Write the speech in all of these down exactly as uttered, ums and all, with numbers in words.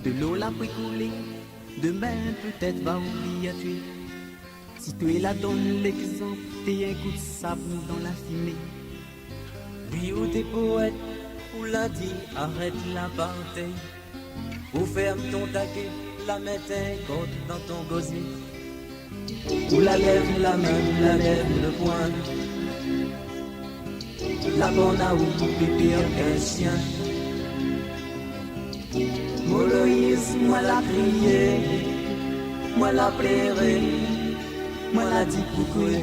Dolo la pri koulé, domin pétèt va oubli atoué. Si toué la donn légzanp, té in kou d'sab dan la fimé. Li ou té poèt, ou la di arèt la parté. Ou fèrm ton takèt, la mèt in kòd dan ton gozié. Ou la lèv la min, ou la lèv le poin. La bann aou pli pèr k'in shien. Moloïz, moin la kriyé, moin la pléré, moin la di poukoué.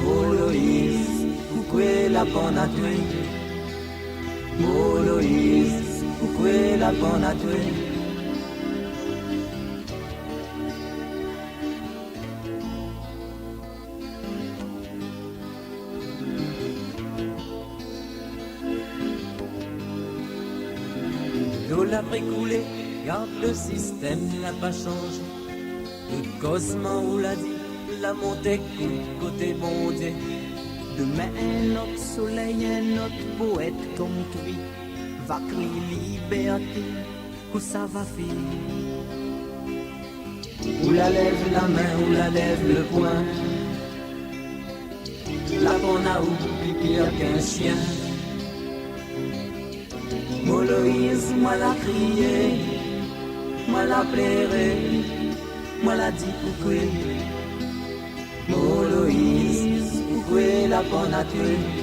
Moloïz, poukoué la bann atoué? Moloïz, poukoué la bann atoué? Dolo la pri koulé, gard le sistèm la pa shanzé. Tout kozman ou la di, la mont in kou koté Bondié. Domin in ot solèy, in ot poèt konm toué va kriyé libèrté. Kosa va fé? Ou la lèv la min, ou la lèv le poin. La bann aou pli pèr k'in shien. Moloïz, moin la kriyé, moin la pléré, moin la di poukoué. Moloïz, poukoué la bann atoué?